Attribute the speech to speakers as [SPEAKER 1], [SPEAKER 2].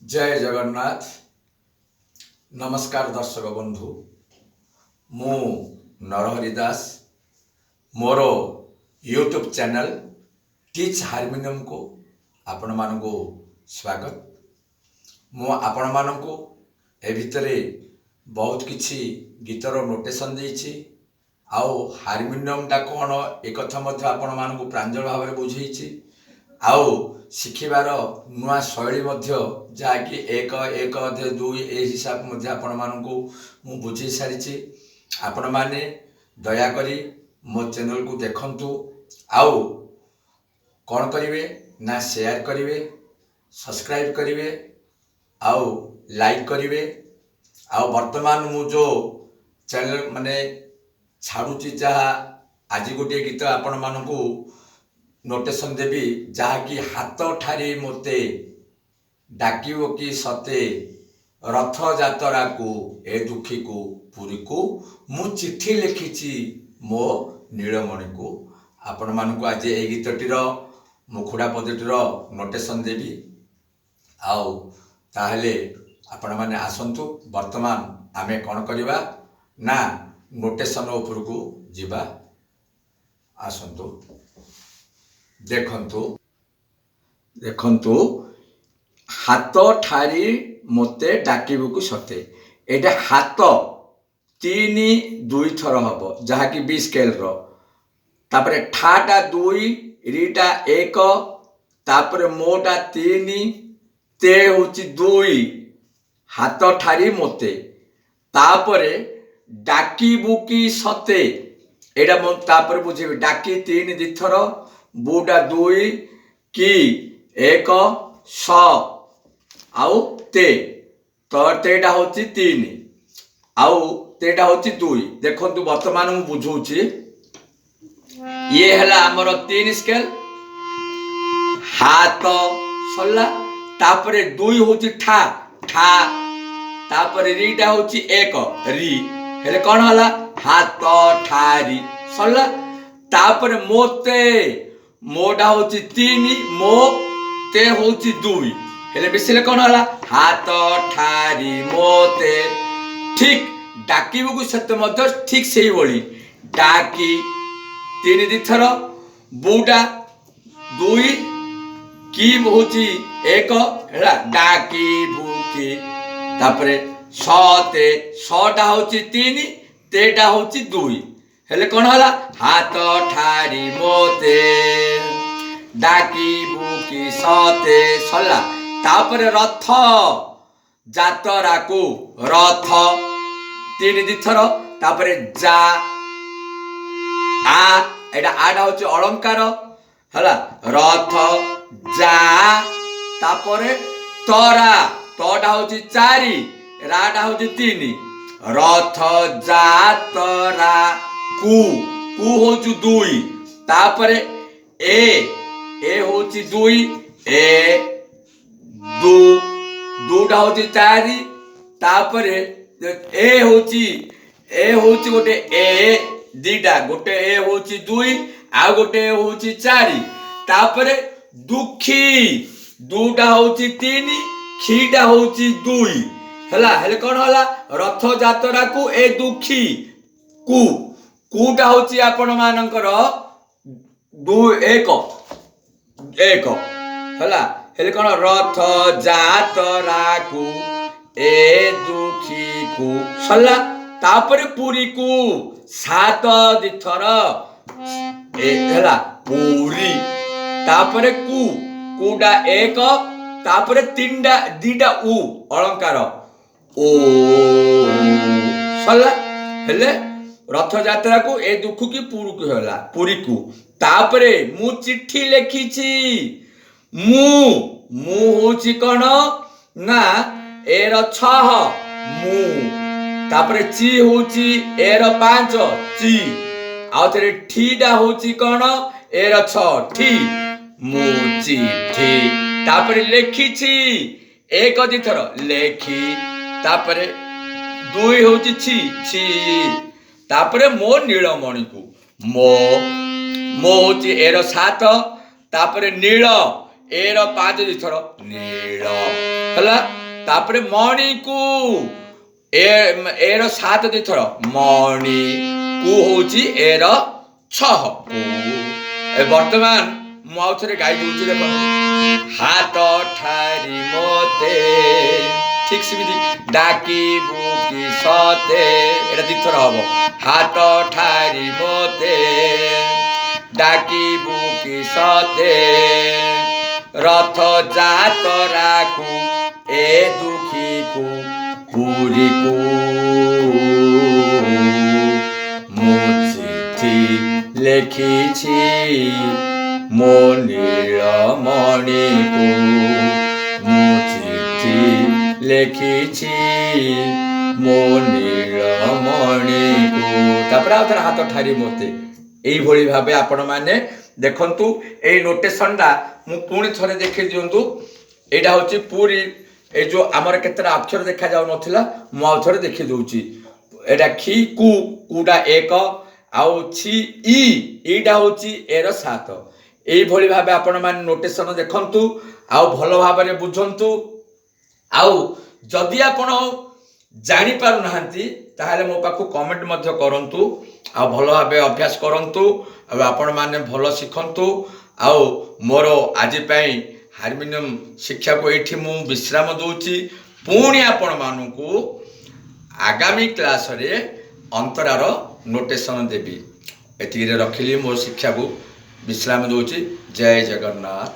[SPEAKER 1] ଜୟ ଜଗନ୍ନାଥ। ନମସ୍କାର ଦର୍ଶକ ବନ୍ଧୁ, ମୁଁ ନରହରି ଦାସ। ମୋର ୟୁଟ୍ୟୁବ୍ ଚ୍ୟାନେଲ୍ ଟିଚ୍ ହାରମୋନିୟମକୁ ଆପଣମାନଙ୍କୁ ସ୍ୱାଗତ। ମୁଁ ଆପଣମାନଙ୍କୁ ଏ ଭିତରେ ବହୁତ କିଛି ଗୀତର ନୋଟେସନ୍ ଦେଇଛି ଆଉ ହାରମୋନିୟମଟା କ'ଣ ଏକଥା ମଧ୍ୟ ଆପଣମାନଙ୍କୁ ପ୍ରାଞ୍ଜଳ ଭାବରେ ବୁଝେଇଛି ଆଉ ଶିଖିବାର ନୂଆ ଶୈଳୀ ମଧ୍ୟ, ଯାହାକି 1, 1 ଅଧେ, 2, ଏ ହିସାବ ମଧ୍ୟ ଆପଣମାନଙ୍କୁ ମୁଁ ବୁଝେଇ ସାରିଛି। ଆପଣମାନେ ଦୟାକରି ମୋ ଚ୍ୟାନେଲକୁ ଦେଖନ୍ତୁ ଆଉ କ'ଣ କରିବେ ନା ସେୟାର କରିବେ, ସବସ୍କ୍ରାଇବ୍ କରିବେ ଆଉ ଲାଇକ୍ କରିବେ। ଆଉ ବର୍ତ୍ତମାନ ମୁଁ ଯେଉଁ ଚ୍ୟାନେଲ ମାନେ ଛାଡ଼ୁଛି, ଯାହା ଆଜି ଗୋଟିଏ ଗୀତ ଆପଣମାନଙ୍କୁ ନୋଟେସନ୍ ଦେବି, ଯାହାକି ହାତ ଠାରି ମୋତେ ଡାକିବ କି ସତେ ରଥଯାତ୍ରାକୁ ଏ ଦୁଃଖୀକୁ ପୁରୀକୁ, ମୁଁ ଚିଠି ଲେଖିଛି ମୋ ନୀଳମଣିକୁ। ଆପଣମାନଙ୍କୁ ଆଜି ଏଇ ଗୀତଟିର ମୁଖୁଡ଼ା ପଦଟିର ନୋଟେସନ୍ ଦେବି। ଆଉ ତାହେଲେ ଆପଣମାନେ ଆସନ୍ତୁ, ବର୍ତ୍ତମାନ ଆମେ କ'ଣ କରିବା ନା ନୋଟେସନ୍ ଉପରକୁ ଯିବା। ଆସନ୍ତୁ, ଦେଖନ୍ତୁ ଦେଖନ୍ତୁ। ହାତ ଠାରି ମୋତେ ଡାକିବୁକୁ ସତେ, ଏଇଟା ହାତ 3 ଦୁଇଥର ହବ, ଯାହାକି ବି ସ୍କେଲର। ତାପରେ ଠାଟା 2, ରିଟା 1, ତାପରେ ମୋଟା 3, ତେ ହେଉଛି 2। ହାତ ଠାରି ମୋତେ, ତାପରେ ଡାକିବୁ କି ସତେ, ଏଇଟା ମୁଁ ତାପରେ ବୁଝେଇବି। ଡାକି 3 ଦୁଇଥର, ବୁଟା 2, କି 1, ସ ଆଉ ତେ। ତ ତେଟା ହେଉଛି 3 ଆଉ ତେଟା ହେଉଛି 2। ଦେଖନ୍ତୁ, ବର୍ତ୍ତମାନ ମୁଁ ବୁଝଉଛି। ଇଏ ହେଲା ଆମର 3 ସ୍କେଲ। ହାତ ସରିଲା। ତାପରେ 2 ହଉଛି ଠା, ଠା। ତାପରେ ରିଟା ହଉଛି 1, ରି। ହେଲେ କଣ ହେଲା? ହାତ ଠାରି ସରିଲା। ତାପରେ ମୋତେ, ମୋଟା ହଉଛି 3, ମୋ ତେ ହଉଛି 2। ହେଲେ ମିଶିଲେ କଣ ହେଲା? ହାତ ଠାରି ମୋତେ। ଠିକ ଡାକିବୁକୁ ସେତେ ମଧ୍ୟ ଠିକ ସେଇଭଳି ଡାକି 3 ଦୁଇଥର, ବୁଟା 2, କି ହଉଛି 1। ହେଲା ଡାକି ବୁକି। ତାପରେ ସତେ, ସଟା ହଉଛି 3, ତେଟା ହଉଛି 2। ହେଲେ କଣ ହେଲା? ହାତ ଠାରି ମୋତେ ଡାକିବୁ କି ସତେ। ସରିଲା। ତାପରେ ରଥ ଯାତରାକୁ, ରଥ 3 ଦୁଇଥର। ତାପରେ ଯା ଆ, ଏଇଟା ଆଟା ହଉଛି ଅଳଙ୍କାର। ହେଲା ରଥ ଯା, ତାପରେ ତରା, ତଟା ହଉଛି 4, ରାଟା ହଉଛି 3। ରଥ ଯାତରା କୁ, କୁ ହଉଛି 2। ତାପରେ ଏ, ଏ ହଉଛି 2, ଏ ଦୁ, ଦୁଟା ହଉଛି 4। ତାପରେ ଏ ହଉଛି, ଏ ହଉଛି ଗୋଟେ ଏ ଦିଟା, ଗୋଟେ ଏ ହଉଛି 2 ଆଉ ଗୋଟେ ଏ ହଉଛି 4। ତାପରେ ଦୁଃଖୀ, ଦୁଟା ହଉଛି 3, ଖିଟା ହଉଛି 2। ହେଲା। ହେଲେ କଣ ହେଲା? ରଥଯାତ୍ରାକୁ ଏ ଦୁଃଖୀ କୁ, କୁଟା ହଉଛି ଆପଣ ମାନଙ୍କର 2, 1, 1। ହେଲା। ହେଲେ କଣ? ରଥ ଯାତରାକୁ ଏ ଦୁଃଖୀକୁ। ସରିଲା। ତାପରେ ପୁରୀକୁ 7 ଦିଥର ଏ ହେଲା ପୁରୀ। ତାପରେ କୁ, କୁଟା 1। ତାପରେ ତିନିଟା, ଦିଟା ଉ ଅଳଙ୍କାର ଓ। ସରିଲା। ହେଲେ ରଥଯାତ୍ରାକୁ ଏ ଦୁଃଖ କି ପୁରୀକୁ ହେଲା ପୁରୀକୁ। ତାପରେ ମୁଁ ଚିଠି ଲେଖିଛି। ମୁଁ, ମୁଁ ହଉଛି କଣ ନା ଏ ର 6 ମୁଁ। ତାପରେ ଚି ହଉଛି ଏ ର 5 ଚି। ଆଉ ଥରେ ଠିଟା ହଉଛି କଣ? ଏ ର 6 ଠି। ମୁଁ ଚିଠି। ତାପରେ ଲେଖିଛି 1 ଦିଥର ଲେଖି। ତାପରେ 2 ହଉଛି ଛି, ଛି। ତାପରେ ମୋ ନୀଳମଣିକୁ, ମୋ, ମୋ ହଉଛି ଏ ର 7। ତାପରେ ନୀଳ, ଏ ର 5 ଦୁଇଥର ନୀଳ। ହେଲା। ତାପରେ ମଣିକୁ ଏ ଏ ର 7 ଦୁଇଥର, ମଣି କୁ ହଉଛି ଏ ର 6 କୁ। ଏ ବର୍ତ୍ତମାନ ମୁଁ ଆଉ ଥରେ ଗାଇ ଦଉଛି, ଦେଖନ୍ତୁ। ହାତ ଠାରି ମତେ, ଠିକ ସେମିତି ଡାକିବୁ କି ସତେ, ଏଇଟା ଦିଥର ହବ। ହାତ ଠାରି ମତେ ଡାକିବୁ କି ସତେ, ରଥ ଯାତରାକୁ ଏ ଦୁଃଖୀକୁ ପୁରୀକୁ ମୁଁ ଚିଠି ଲେଖିଛି ମୋ ନୀଳମଣିକୁ, ମୁଁ ଚିଠି ଲେଖିଛି ମୋ ନୀଳମଣିକୁ। ତାପରେ ଆଉ ଥରେ ହାତ ଠାରି ମୋତେ। ଏଇଭଳି ଭାବେ ଆପଣମାନେ ଦେଖନ୍ତୁ, ଏଇ ନୋଟେସନଟା ମୁଁ ପୁଣି ଥରେ ଦେଖେଇ ଦିଅନ୍ତୁ। ଏଇଟା ହେଉଛି ପୁରୀ, ଏଇ ଯୋଉ ଆମର କେତେଟା ଅକ୍ଷର ଦେଖାଯାଉନଥିଲା, ମୁଁ ଆଉ ଥରେ ଦେଖେଇ ଦଉଛି। ଏଇଟା ଖି କୁ, କୁଟା 1, ଆଉ ଛି ଇ, ଏଇଟା ହେଉଛି ଏର 7। ଏଇଭଳି ଭାବେ ଆପଣମାନେ ନୋଟେସନ ଦେଖନ୍ତୁ ଆଉ ଭଲ ଭାବରେ ବୁଝନ୍ତୁ। ଆଉ ଯଦି ଆପଣ ଜାଣିପାରୁନାହାନ୍ତି, ତାହେଲେ ମୋ ପାଖକୁ କମେଣ୍ଟ ମଧ୍ୟ କରନ୍ତୁ। ଆଉ ଭଲ ଭାବେ ଅଭ୍ୟାସ କରନ୍ତୁ ଆଉ ଆପଣମାନେ ଭଲ ଶିଖନ୍ତୁ। ଆଉ ମୋର ଆଜି ପାଇଁ ହାରମୋନିୟମ ଶିକ୍ଷାକୁ ଏଇଠି ମୁଁ ବିଶ୍ରାମ ଦେଉଛି। ପୁଣି ଆପଣମାନଙ୍କୁ ଆଗାମୀ କ୍ଲାସରେ ଅନ୍ତରାର ନୋଟେସନ ଦେବି। ଏତିକିରେ ରଖିଲି, ମୋ ଶିକ୍ଷାକୁ ବିଶ୍ରାମ ଦେଉଛି। ଜୟ ଜଗନ୍ନାଥ।